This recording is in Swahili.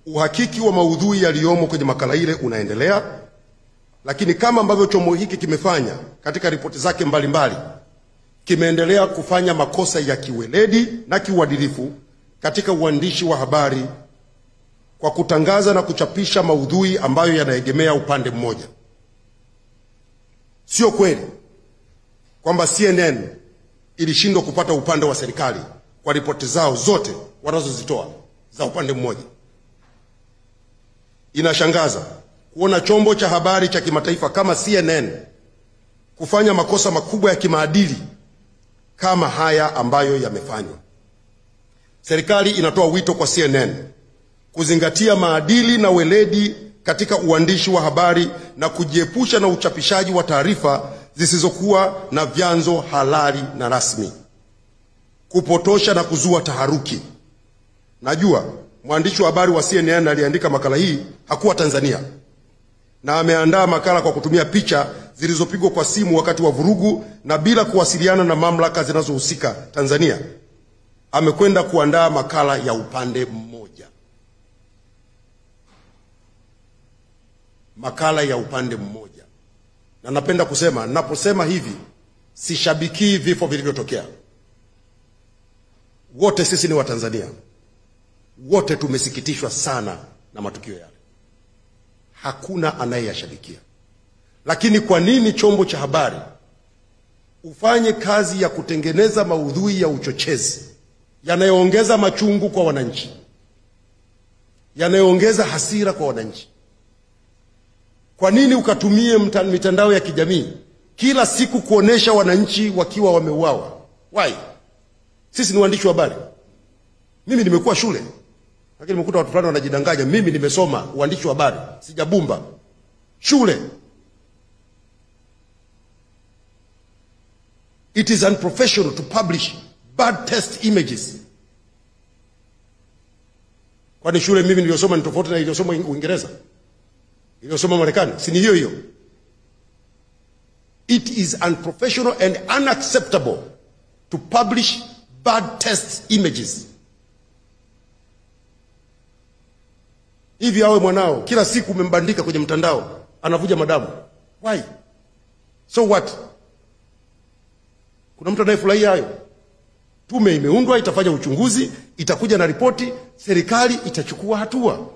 Uhakiki wa maudhui yaliyomo kwenye makala ile unaendelea, lakini kama ambavyo chombo hiki kimefanya katika ripoti zake mbalimbali, kimeendelea kufanya makosa ya kiweledi na kiuadilifu katika uandishi wa habari kwa kutangaza na kuchapisha maudhui ambayo yanaegemea upande mmoja. Sio kweli kwamba CNN ilishindwa kupata upande wa serikali kwa ripoti zao zote wanazozitoa za upande mmoja. Inashangaza kuona chombo cha habari cha kimataifa kama CNN kufanya makosa makubwa ya kimaadili kama haya ambayo yamefanywa. Serikali inatoa wito kwa CNN kuzingatia maadili na weledi katika uandishi wa habari na kujiepusha na uchapishaji wa taarifa zisizokuwa na vyanzo halali na rasmi, kupotosha na kuzua taharuki. Najua mwandishi wa habari wa CNN aliandika makala hii hakuwa Tanzania, na ameandaa makala kwa kutumia picha zilizopigwa kwa simu wakati wa vurugu na bila kuwasiliana na mamlaka zinazohusika Tanzania. Amekwenda kuandaa makala ya upande mmoja. Makala ya upande mmoja. Na napenda kusema, naposema hivi, sishabikii vifo vilivyotokea. Wote sisi ni Watanzania. Wote tumesikitishwa sana na matukio yale. Hakuna anayeyashabikia. Lakini kwa nini chombo cha habari ufanye kazi ya kutengeneza maudhui ya uchochezi yanayoongeza machungu kwa wananchi, yanayoongeza hasira kwa wananchi? Kwa nini ukatumie mitandao ya kijamii kila siku kuonesha wananchi wakiwa wameuawa? Why? Sisi ni waandishi wa habari. Mimi nimekuwa shule, lakini nimekuta watu fulani wanajidanganya. Mimi nimesoma uandishi wa habari, sijabumba. Shule. It is unprofessional to publish bad test images. Kwani shule mimi niliyosoma ni tofauti na iliyosoma Uingereza, iliyosoma Marekani? Si ni hiyo hiyo? It is unprofessional and unacceptable to publish bad test images. Hivi awe mwanao kila siku umembandika kwenye mtandao anavuja madamu. Why? So what? Kuna mtu anayefurahia hayo? Tume imeundwa, itafanya uchunguzi, itakuja na ripoti, serikali itachukua hatua.